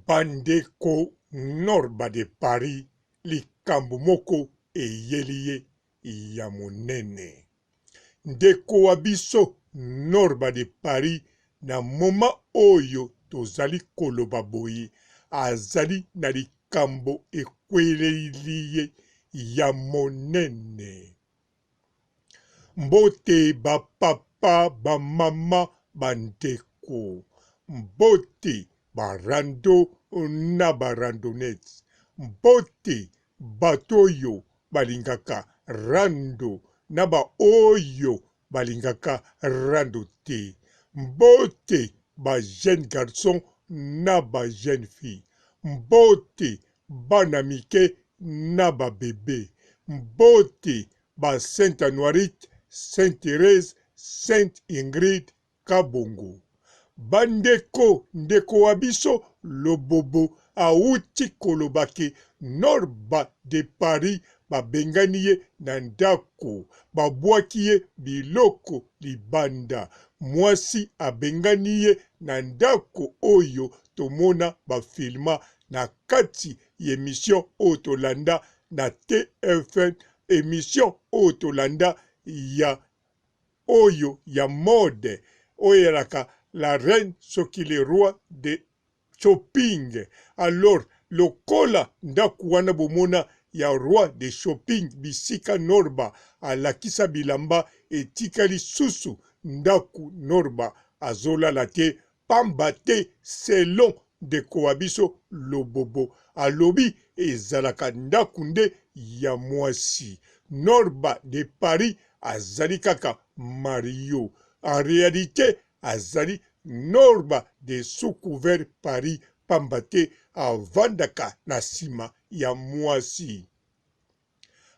Bandeko Norba de Paris likambo moko eyeli ye ya monene. Ndeko wa biso Norba de Paris na moment oyo tozali koloba boye azali na likambo ekweleli ye ya monene. Mbote ba papa, ba mama, ba ndeko. Mbote ba rando na ba randonnettes. Mbote bato oyo balingaka rando na ba oyo balingaka rando te. Mbote ba jeunes garçons na ba jeunes filles. Mbote bana mike na ba bebe. Mbote ba Saint Anuarite, Saint Therèse, Sainte Ingrid Kabongo. Ba ndeko, ndeko wa biso Lobobo awuti koloba ke Norba de Paris babengani ye na ndako, babwaki ye biloko libanda. Mwasi abengani ye na ndako oyo tomona ba filma na kati y'emission oyo tolanda na TFN, emission oyo tolanda ya oyo ya mode oyo eyalaka la reine soki le roi de shopping. Alors lokola ndaku wana bomona ya roi de shopping bisika Norba alakisa bilamba etikali susu ndaku Norba azolala te Pamba te selon ndeko wa biso Lobobo alobi ezalaka ndaku nde ya mwasi. Norba de Paris azali kaka Mario. En realite azali Norba de sous couvert Paris pamba te avandaka na sima ya mwasi.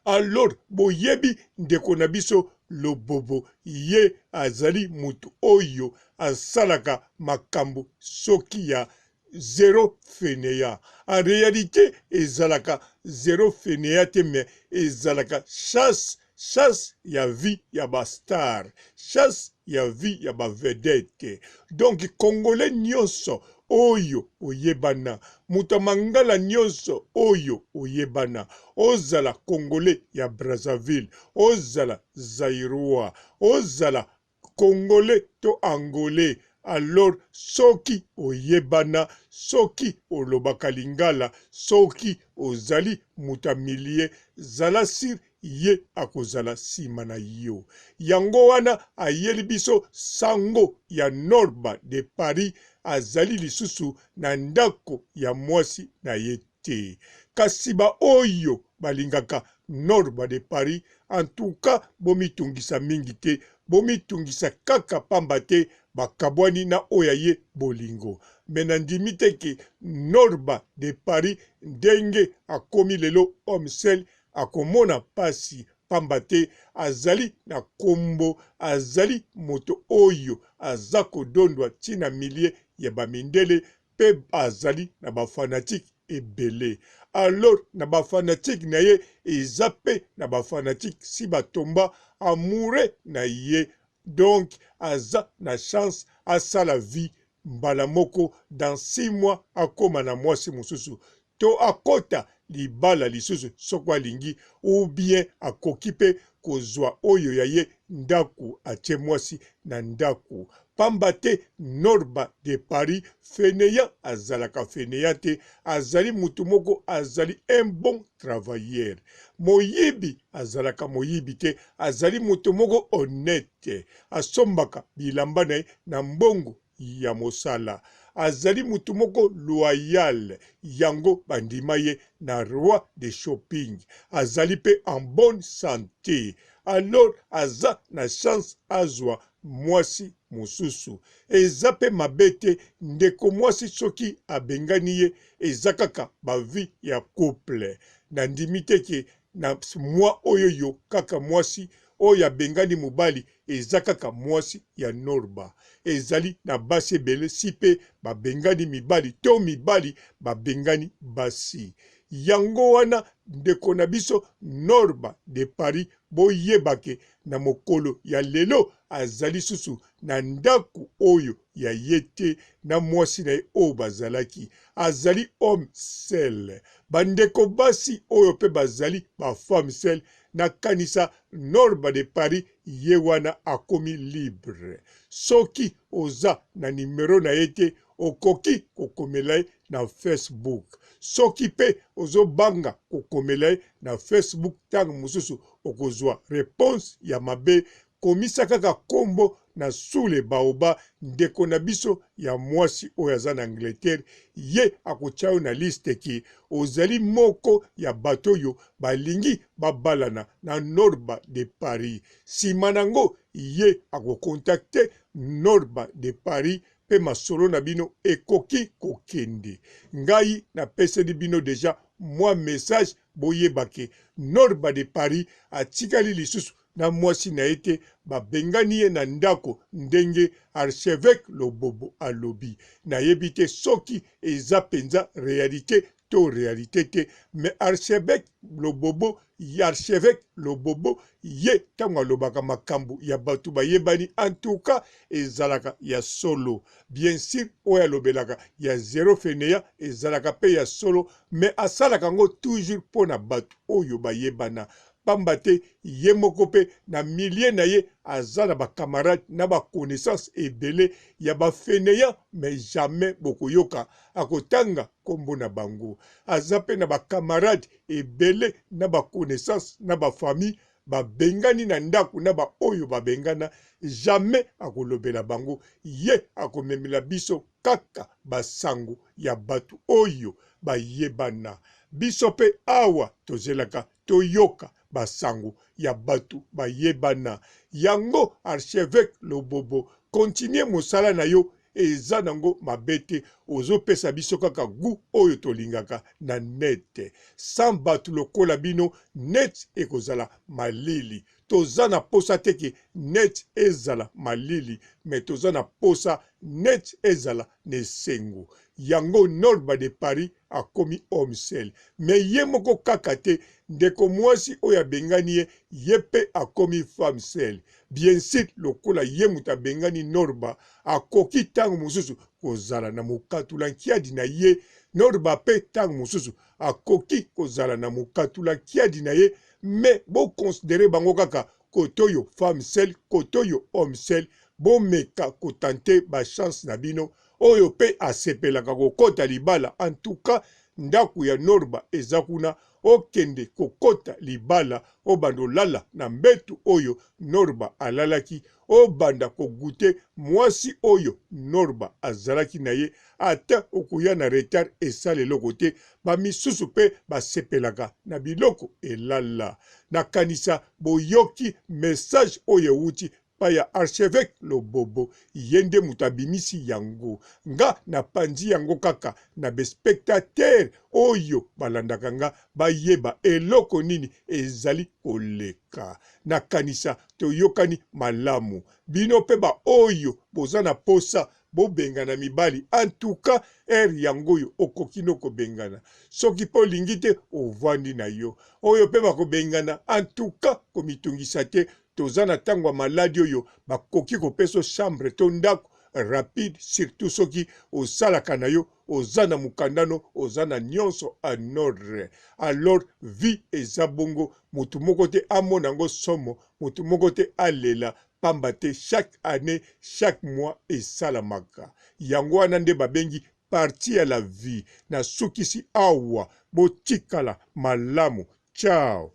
Alors boyebi ndeko na biso Lobobo ye azali mutu oyo asalaka makambo soki ya zero faineant. En realite ezalaka zero faineant te mais ezalaka chasse, chasse ya vie ya ba stars, chasse ya vie ya ba vedettes. Donc congolais nionso oyo oyebana, moto ya mangala nionso oyo oyebana, ozala congolais ya Brazzaville, ozala zairois, ozala congolais to angolais, alors soki oyebana, soki olobaka lingala, soki ozali moto ya milieu, zala sur ye akozala sima na yo. Yango wana ayeli biso sango ya Norba de Paris azali lisusu na ndako ya mwasi na ye te. Kasi ba oyo balingaka Norba de Paris en tout cas bomitungisa mingi te, bomitungisa kaka pamba te bakabwani na oyo ya ye bolingo. Mais nandimi te ke Norba de Paris ndenge akomi lelo homme seul akomona pasi pamba te azali na kombo, azali moto oyo aza kodondwa ti na milieu ya ba mindele pe azali na ba fanatiques ebele. Alors na ba fanatiques na ye eza pe na ba fanatiques si ba tomba amoureux na ye donc aza na chance asala vie mbala moko dans 6 mois akoma na mwasi mosusu to akota libala lisusu soko alingi ou bien akoki pe kozua oyo ya ye ndaku atie mwasi na ndaku pamba te Norba de Paris faineant azalaka faineant te azali mutu moko azali un bon travailleur moyibi azalaka moyibi te azali mutu moko honnete asombaka bilamba na ye na mbongo ya mosala. Azali mutu moko loyal yango bandima ye na roi de shopping. Azali pe en bonne sante alors aza na chance azua mwasi mosusu. Eza pe mabe te ndeko mwasi soki abengani ye eza kaka ba vie ya couple. Nandimi te ke na mois oyoyo kaka mwasi oyo abengani mobali eza kaka mwasi ya Norba. Ezali na basi ebele si pe babengani mibali to mibali babengani basi. Yango wana ndeko na biso Norba de Paris boyeba ke na mokolo ya lelo azali susu na ndako oyo ya ye te na mwasi na ye oyo bazalaki. Azali homme seul. Bandeko basi oyo pe bazali ba femme seule, nakanisa Norba de Paris ye wana akomi libre. Soki oza na numero na ye te, okoki kokomela ye na Facebook. Soki pe ozo banga kokomela ye na Facebook tango mosusu okozua reponse ya mabe, komisa kaka kombo na sous le baobab ndeko na biso ya muasi oyo aza na Angleterre, ye akotia yo na liste que ozali moko ya bato oyo balingi babalana na Norba de Paris. Sima nango ye ako contacter Norba de Paris pe masolo na bino ekoki kokende. Ngai napeseli bino dejà mua message boyeba ke Norba de Paris atikali lisusu na mwasi na ye te, babengani ye na ndako ndenge archeveque Lobobo alobi. Nayebi te soki eza penza realite to realite te mais archeveque Lobobo archeveque Lobobo ye tango alobaka makambu ya batu bayebani en tout cas ezalaka ya solo. Bien sur oyo alobelaka ya zero faineant ezalaka pe ya solo mais asalaka yango toujours pona batu oyo bayebana pamba te ye moko pe na milieu na ye aza na ba camarades na ba connaissances ebele ya ba faineants mais jamais bokoyoka akotanga kombo na bango. Aza pe na ba camarades ebele na ba connaissances na ba famille babengani na ndaku na ba oyo babengana jamais akolobela bango ye akomemela biso kaka ba sango ya batu oyo bayebana. Biso pe awa tozelaka toyoka ba sango ya batu bayebana. Yango archeveque Lobobo continuer mosala na yo eza nango mabe te ozo pesa biso kaka gout oyo tolingaka na net. Sans batu lokola bino net ekozala malili. Toza na posa te ke net ezala malili mais toza na posa net ezala na esengo. Yango Norba de Paris akomi homme seul mais ye moko kaka te ndeko muasi oyo abengani ye ye pe akomi femme seule. Bien sur lokola ye moto abengani Norba akoki tango mosusu kozala na mokatula nkiadi na ye, Norba pe tango mosusu akoki kozala na mokatula nkiadi na ye mais bo considerer bango kaka kote oyo femme seule kote oyo homme seul, bomeka ko tenter ba chance na bino, oyo pe asepelaka kokota libala en tout cas ndaku ya Norba eza kuna okende kokota libala obanda olala na mbetu oyo Norba alalaki obanda ko gouter muasi oyo Norba azalaki na ye ata okoya na retard esala eloko te ba misusu pe basepelaka na biloko elala nakanisa boyoki message oyo ewuti pa ya archeveque lobobo ye nde mutu abimisi yango nga na panzi yango kaka na be spectateur oyo balandaka nga bayeba eloko nini ezali koleka nakanisa toyokani malamu bino pe ba oyo boza na posa bobengana mibali en tout cas heure yango oyo okoki no kobengana soki pe olingi te ovandi na yo oyo pe bakobengana en tout cas komitungisa te toza na tango ya maladi oyo bakoki kopesa yo chambre to ndako rapide surtout soki osalaka na yo oza na mokanda no oza na nionso en ordre alors vie eza bongo mutu moko te amona yango somo mutu moko te alela pamba te chaque annee chaque mois esalamaka yango wana nde babengi partie ya la vie nasukisi awa botikala malamu ciao.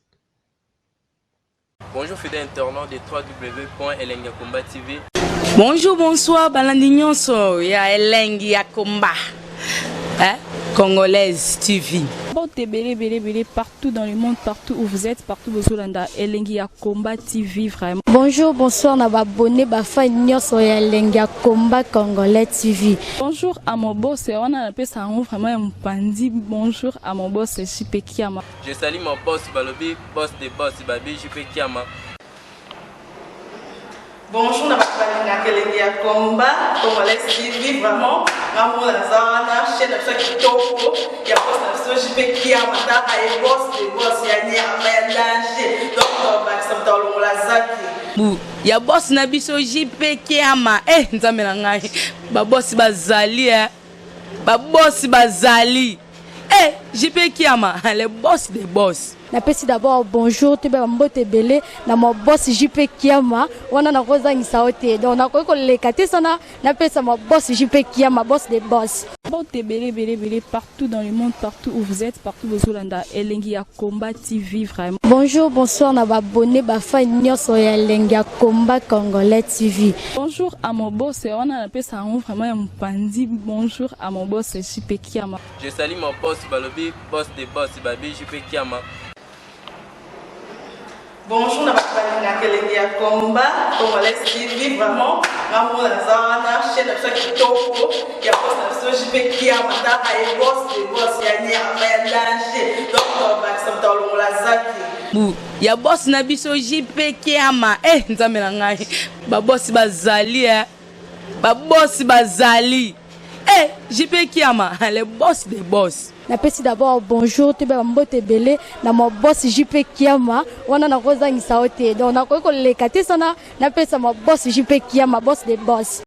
Bonjour fidèle internaute de www.elengiyakomba.tv. Bonjour, bonsoir, balandi nyonso ya elengi ya combat. Hein? Congolaise TV. Mbote ebele ebele ebele partout dans le monde, partout où vous êtes, partout bozolanda elengi ya combat TV vraiment. Bonjour, bonsoir na ba abonné ba fan nyonso ya elengi ya combat congolais TV. Bonjour à mon boss, wana napesa yango vraiment ya mopanzi. Bonjour à mon boss JP Kiama. Je salue mon boss balobi boss de boss babi JP Kiama. Bonjour na bato balingaka elengi ya combat congolais TV. Vraiment, nga moko naza wana, chaîne na biso ya kitoko ya boss na biso JP Kiama, taka ye boss de boss ya nyama ya danger. Donc tobakisa moto alongola zaki Bu ya boss na biso JP Kiama. Eh, Nzambe na ngai, babosi bazali, eh. Babosi bazali, eh, JP Kiama, le boss des boss. Napesi d'abord bonjour, toyeba bambote ebele na ma boss JP Kiama. Wana nakozangisa yo te, donc nakoki koleka te sana napesa ma boss JP Kiama, boss de boss. Mbote ebele ebele ebele partout dans le monde, partout où vous êtes, partout bozolanda Elengi ya Combat TV vraiment. Bonjour, bonsoir na baabonnés, bafans nyonso ya Elengi ya Combat Congolais TV. Bonjour à mon boss, wana napesa yango vraiment ya mopanzi. Bonjour à mon boss JP Kiama. Je salue mon boss balobi boss de boss babi JP Kiama. Bonjour na bato balingaka elengi ya combat congolais TV. Vraiment, nga moko naza wana, chaîne na biso ya kitoko ya boss na biso JP Kiama, taka ye boss de boss ya nyama ya danger. Donc tobakisa moto alongola zaki. Bu ya boss na biso JP Kiama. Eh, Nzambe na ngai, babosi bazali, eh. Babosi bazali, eh, JP Kiama, le boss des boss. Napesi d'abord bonjour, toyeba bambote ebele na ma boss JP Kiama. Wana nakozangisa yo te, donc nakoki koleka te sana napesa ma boss JP Kiama, boss de boss.